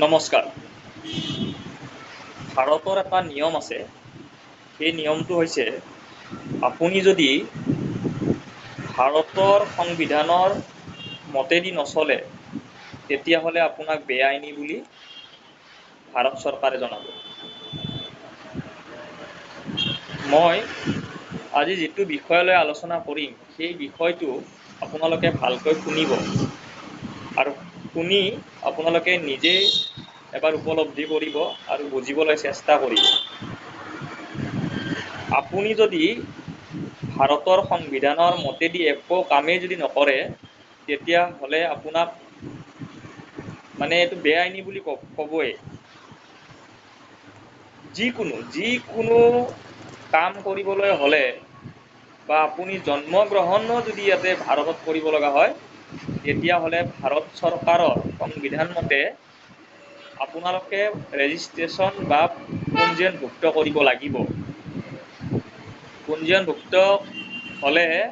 নমস্কাৰ। ভাৰতৰ এটা নিয়ম আছে, সেই নিয়মটো হৈছে আপুনি যদি ভাৰতৰ সংবিধানৰ মতেদি নচলে তেতিয়াহ'লে আপোনাক বেআইনী বুলি ভাৰত চৰকাৰে জনাব। মই আজি যিটো বিষয়লৈ আলোচনা কৰিম সেই বিষয়টো আপোনালোকে ভালকৈ শুনিব আৰু শুনি আপোনালোকে নিজেই এবাৰ উপলব্ধি কৰিব আৰু বুজিবলৈ চেষ্টা কৰিব। আপুনি যদি ভাৰতৰ সংবিধানৰ মতেদি একো কামেই যদি নকৰে তেতিয়াহ'লে আপোনাক মানে এইটো বেআইনী বুলি ক'বই। যিকোনো কাম কৰিবলৈ হ'লে বা আপুনি জন্মগ্ৰহণো যদি ইয়াতে ভাৰতত কৰিব লগা হয় তেতিয়াহ'লে ভাৰত চৰকাৰৰ সংবিধান মতে আপোনালোকে ৰেজিষ্ট্ৰেশ্যন বা পঞ্জীয়নভুক্ত কৰিব লাগিব। পঞ্জীয়নভুক্ত হ'লেহে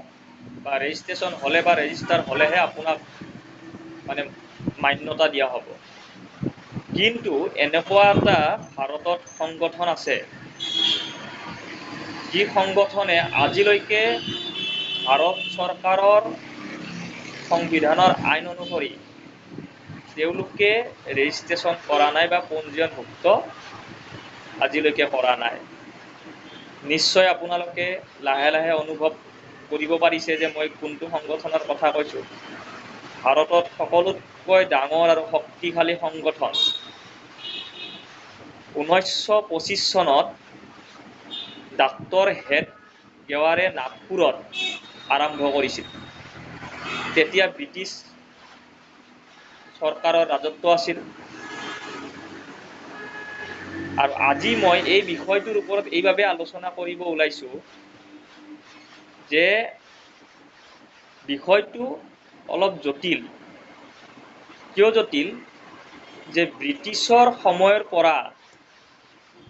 বা ৰেজিষ্ট্ৰেশ্যন হ'লে বা ৰেজিষ্টাৰ হ'লেহে আপোনাক মানে মান্যতা দিয়া হ'ব। কিন্তু এনেকুৱা এটা ভাৰতত সংগঠন আছে যি সংগঠনে আজিলৈকে ভাৰত চৰকাৰৰ সংবিধানৰ আইন অনুসৰি তেওঁলোকে ৰেজিষ্ট্ৰেশ্যন কৰা নাই বা পঞ্জীয়নভুক্ত আজিলৈকে কৰা নাই। নিশ্চয় আপোনালোকে লাহে লাহে অনুভৱ কৰিব পাৰিছে যে মই কোনটো সংগঠনৰ কথা কৈছোঁ। ভাৰতত সকলোতকৈ ডাঙৰ আৰু শক্তিশালী সংগঠন 1925 চনত ডাক্তৰ হেডগেৱাৰে নাগপুৰত আৰম্ভ কৰিছিল। তেতিয়া ব্ৰিটিছ চৰকাৰৰ ৰাজত্ব আছিল। আৰু আজি মই এই বিষয়টোৰ ওপৰত এইবাবে আলোচনা কৰিব ওলাইছোঁ যে বিষয়টো অলপ জটিল। কিয় জটিল? যে ব্ৰিটিছৰ সময়ৰ পৰা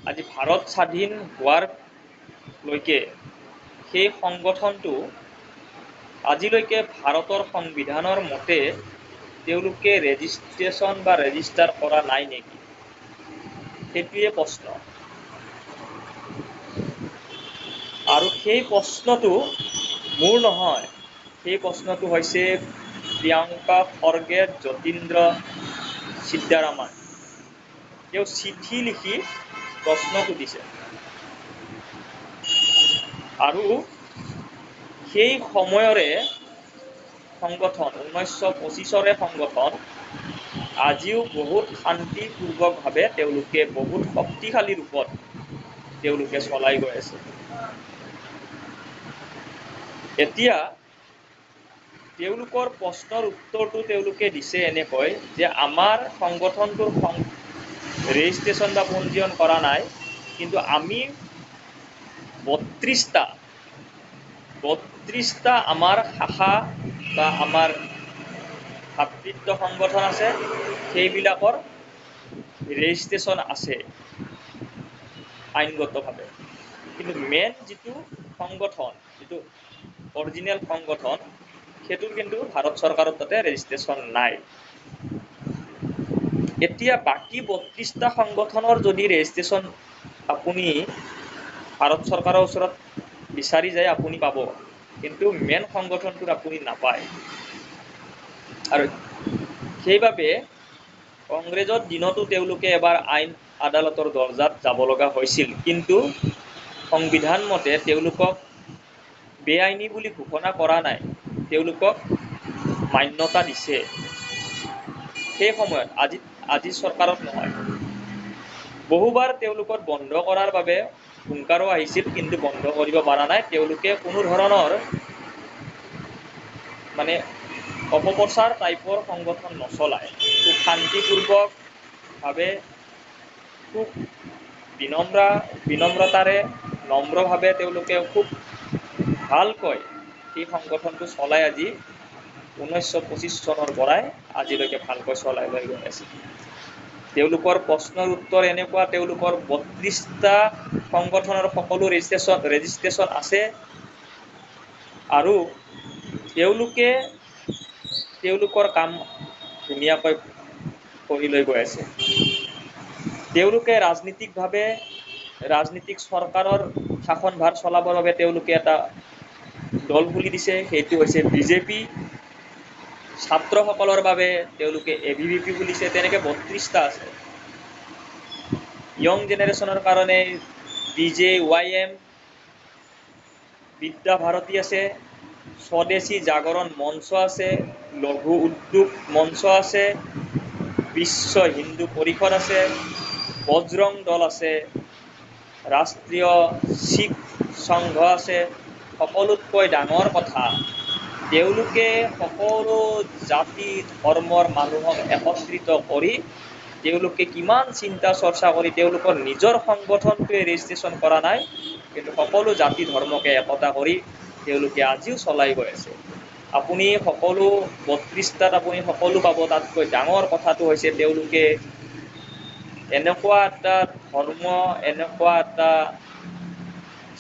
আজি ভাৰত স্বাধীন হোৱাৰ লৈকে সেই সংগঠনটো আজিলৈকে ভাৰতৰ সংবিধানৰ মতে তেওঁলোকে ৰেজিষ্ট্ৰেশ্যন বা ৰেজিষ্টাৰ কৰা নাই নেকি, সেইটোৱে প্ৰশ্ন। আৰু সেই প্ৰশ্নটো মোৰ নহয়, সেই প্ৰশ্নটো হৈছে প্ৰিয়ংকা খৰ্গে যতীন্দ্ৰ সিদ্ধাৰামান, তেওঁ চিঠি লিখি প্ৰশ্ন সুধিছে। আৰু সেই সময়ৰে সংগঠন 1925ৰে সংগঠন আজিও বহুত শান্তিপূৰ্বকভাৱে তেওঁলোকে বহুত শক্তিশালী ৰূপত তেওঁলোকে চলাই গৈ আছে। এতিয়া তেওঁলোকৰ প্ৰশ্নৰ উত্তৰটো তেওঁলোকে দিছে এনেকৈ যে আমাৰ সংগঠনটোৰ ৰেজিষ্ট্ৰেশ্যন বা পঞ্জীয়ন কৰা নাই, কিন্তু আমি বত্ৰিশটা আমাৰ শাখা বা আমাৰ ভাতৃত্ব সংগঠন আছে, সেইবিলাকৰ ৰেজিষ্ট্ৰেশ্যন আছে আইনগতভাৱে। কিন্তু মেইন যিটো সংগঠন, যিটো অৰিজিনেল সংগঠন, সেইটোৰ কিন্তু ভাৰত চৰকাৰৰ তাতে ৰেজিষ্ট্ৰেশ্যন নাই। এতিয়া বাকী 32টা সংগঠনৰ যদি ৰেজিষ্ট্ৰেশ্যন আপুনি ভাৰত চৰকাৰৰ ওচৰত বিচাৰি যায় আপুনি পাব, কিন্তু মেইন সংগঠনটোৰ আপুনি নাপায়। আৰু সেইবাবে কংগ্ৰেছৰ দিনতো তেওঁলোকে এবাৰ আইন আদালতৰ দৰ্জাত যাব লগা হৈছিল, কিন্তু সংবিধান মতে তেওঁলোকক বেআইনী বুলি ঘোষণা কৰা নাই, তেওঁলোকক মান্যতা দিছে সেই সময়ত। আজি চৰকাৰত নহয়। বহুবাৰ তেওঁলোকক বন্ধ কৰাৰ বাবে হুংকাৰো আহিছিল, কিন্তু বন্ধ কৰিব পৰা নাই। তেওঁলোকে কোনো ধৰণৰ মানে অপপ্ৰচাৰ টাইপৰ সংগঠন নচলায়, খুব শান্তিপূৰ্বকভাৱে, খুব বিনম্ৰতাৰে, নম্ৰভাৱে তেওঁলোকে খুব ভালকৈ সেই সংগঠনটো চলাই আজি 1925 চনৰ পৰাই আজিলৈকে ভালকৈ চলাই লৈ গৈ আছে। তেওঁলোকৰ প্ৰশ্নৰ উত্তৰ এনেকুৱা, তেওঁলোকৰ 32টা সংগঠনৰ সকলো ৰেজিষ্ট্ৰেশ্যন আছে আৰু তেওঁলোকে তেওঁলোকৰ কাম ধুনীয়াকৈ কৰি লৈ গৈ আছে। তেওঁলোকে ৰাজনীতিকভাৱে ৰাজনীতিক চৰকাৰৰ শাসনভাৰ চলাবৰ বাবে তেওঁলোকে এটা দল খুলি দিছে, সেইটো হৈছে বিজেপি। ছাত্ৰসকলৰ বাবে তেওঁলোকে এবিভিপি খুলিছে। তেনেকৈ 32টা আছে। য়ং জেনেৰেশ্যনৰ কাৰণে বিজেৱাইএম, বিদ্যা ভাৰতী আছে, স্বদেশী জাগৰণ মঞ্চ আছে, লঘু উদ্যোগ মঞ্চ আছে, বিশ্ব হিন্দু পৰিষদ আছে, বজৰং দল আছে, ৰাষ্ট্ৰীয় শিখ সংঘ আছে। সকলোতকৈ ডাঙৰ কথা, তেওঁলোকে সকলো জাতি ধৰ্মৰ মানুহক একত্ৰিত কৰি তেওঁলোকে কিমান চিন্তা চৰ্চা কৰি তেওঁলোকৰ নিজৰ সংগঠনটোৱে ৰেজিষ্ট্ৰেশ্যন কৰা নাই, কিন্তু সকলো জাতি ধৰ্মকে একতা কৰি তেওঁলোকে আজিও চলাই গৈ আছে। আপুনি সকলো 32টাত আপুনি সকলো পাব। তাতকৈ ডাঙৰ কথাটো হৈছে তেওঁলোকে এনেকুৱা এটা ধৰ্ম, এনেকুৱা এটা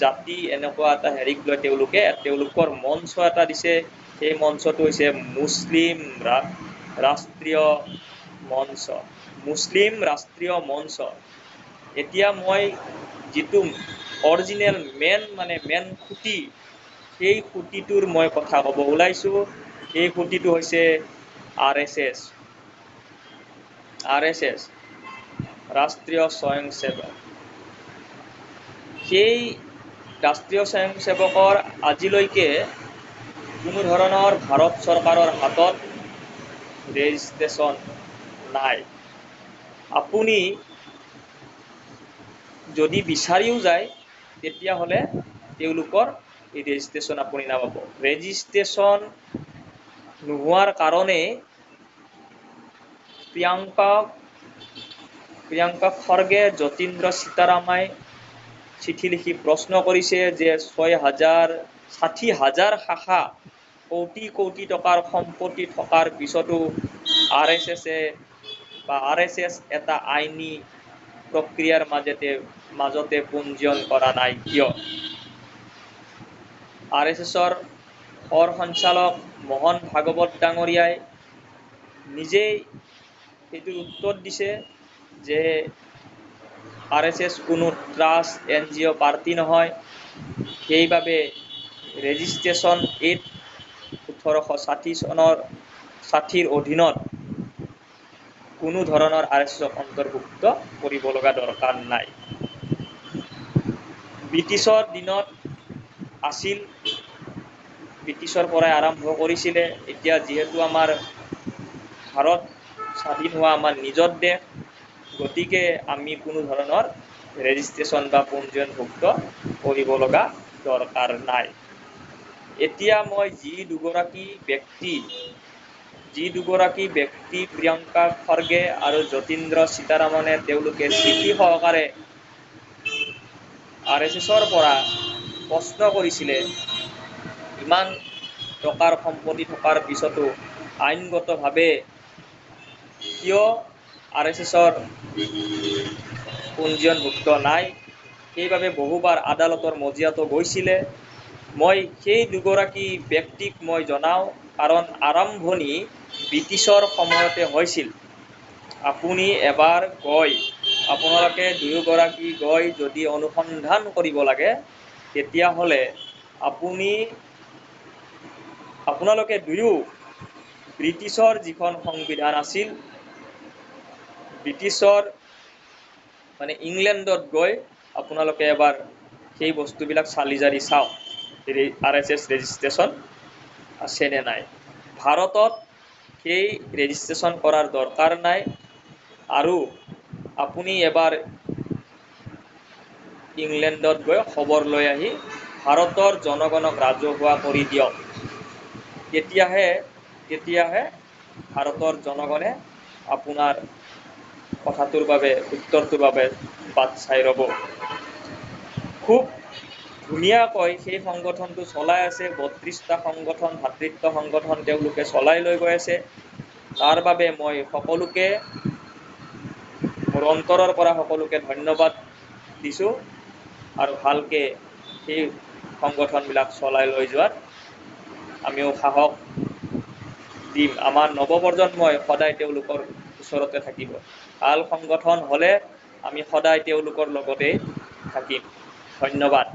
জাতি, এনেকুৱা এটা হেৰিক লৈ তেওঁলোকে তেওঁলোকৰ মঞ্চ এটা দিছে। সেই মঞ্চটো হৈছে মুছলিম ৰাষ্ট্ৰীয় মঞ্চ, মুছলিম ৰাষ্ট্ৰীয় মঞ্চ। এতিয়া মই যিটো অৰিজিনেল মেইন মানে মেইন খুঁটি, সেই খুঁটিটোৰ মই কথা ক'ব ওলাইছোঁ। সেই খুঁটিটো হৈছে আৰএছএছ, আৰএছএছ ৰাষ্ট্ৰীয় স্বয়ংসেৱক। সেই ৰাষ্ট্ৰীয় স্বয়ংসেৱকৰ আজিলৈকে কোনো ধৰণৰ ভাৰত চৰকাৰৰ হাতত ৰেজিষ্ট্ৰেশ্যন নাই। আপুনি যদি বিচাৰিও যায় তেতিয়াহ'লে তেওঁলোকৰ এই ৰেজিষ্ট্ৰেশ্যন আপুনি নাপাব। ৰেজিষ্ট্ৰেশ্যন নোহোৱাৰ কাৰণে প্ৰিয়ংকা প্ৰিয়ংকা খৰ্গে, যতীন্দ্ৰ সীতাৰামাই চিঠি লিখি প্ৰশ্ন কৰিছে যে 60,000 শাখা, কোটি কোটি টকাৰ সম্পত্তি থকাৰ পিছতো আৰএছএছে বা আৰএছএছ এটা আইনী প্ৰক্ৰিয়াৰ মাজতে পঞ্জীয়ন কৰা নাই কিয়? আৰএছএছৰ সৰ সঞ্চালক মোহন ভাগৱত ডাঙৰীয়াই নিজেই সেইটোৰ উত্তৰ দিছে যে আৰএছএছ কোনো ট্ৰাষ্ট, এনজিঅ', পাৰ্টি নহয়, সেইবাবে ৰেজিষ্ট্ৰেশ্যন এইট 1860 চনৰ 60ৰ অধীনত কোনো ধৰণৰ আৰএছএছক অন্তৰ্ভুক্ত কৰিব লগা দৰকাৰ নাই। ব্ৰিটিছৰ দিনত আছিল, ব্ৰিটিছৰ পৰাই আৰম্ভ কৰিছিলে। এতিয়া যিহেতু আমাৰ ভাৰত স্বাধীন হোৱা আমাৰ নিজৰ দেশ, গতিকে আমি কোনো ধৰণৰ ৰেজিষ্ট্ৰেশ্যন বা পঞ্জীয়নভুক্ত কৰিব লগা দৰকাৰ নাই। এতিয়া মই যি দুগৰাকী ব্যক্তি প্ৰিয়ংকা খৰ্গে আৰু যতীন্দ্ৰ সীতাৰামনে তেওঁলোকে চিঠি সহকাৰে আৰএছএছৰ পৰা প্ৰশ্ন কৰিছিলে, ইমান টকাৰ সম্পত্তি থকাৰ পিছতো আইনগতভাৱে কিয় আৰএছএছৰ পঞ্জীয়নভুক্ত নাই, সেইবাবে বহুবাৰ আদালতৰ মজিয়াতো গৈছিলে। মই সেই দুগৰাকী ব্যক্তিক মই জনাওঁ, কাৰণ আৰম্ভণি ব্ৰিটিছৰ সময়তে হৈছিল। আপুনি এবাৰ গৈ, আপোনালোকে দুয়োগৰাকী গৈ যদি অনুসন্ধান কৰিব লাগে, তেতিয়াহ'লে আপোনালোকে দুয়ো ব্ৰিটিছৰ যিখন সংবিধান আছিল, ব্ৰিটিছৰ মানে ইংলেণ্ডত গৈ আপোনালোকে এবাৰ সেই বস্তুবিলাক চালি জাৰি চাওক, আৰএছএছ ৰেজিষ্ট্ৰেশ্যন আছে নে নাই। ভাৰতত সেই ৰেজিষ্ট্ৰেশ্যন কৰাৰ দৰকাৰ নাই। আৰু আপুনি এবাৰ ইংলেণ্ডত গৈ খবৰ লৈ আহি ভাৰতৰ জনগণক ৰাজহুৱা কৰি দিয়ক, তেতিয়াহে ভাৰতৰ জনগণে আপোনাৰ কথাটোৰ বাবে, উত্তৰটোৰ বাবে বাট চাই ৰ'ব। খুব ধুনীয়াকৈ সেই সংগঠনটো চলাই আছে। 32টা সংগঠন, ভাতৃত্ব সংগঠন তেওঁলোকে চলাই লৈ গৈ আছে। তাৰ বাবে মই সকলোকে মোৰ অন্তৰৰ পৰা সকলোকে ধন্যবাদ দিছোঁ আৰু ভালকে সেই সংগঠনবিলাক চলাই লৈ যোৱাত আমিও সাহস দিম। আমাৰ নৱপ্ৰজন্মই সদায় তেওঁলোকৰ ওচৰত ওচৰতে থাকিব। ভাল সংগঠন হ'লে আমি সদায় তেওঁলোকৰ লগতে থাকিম। ধন্যবাদ।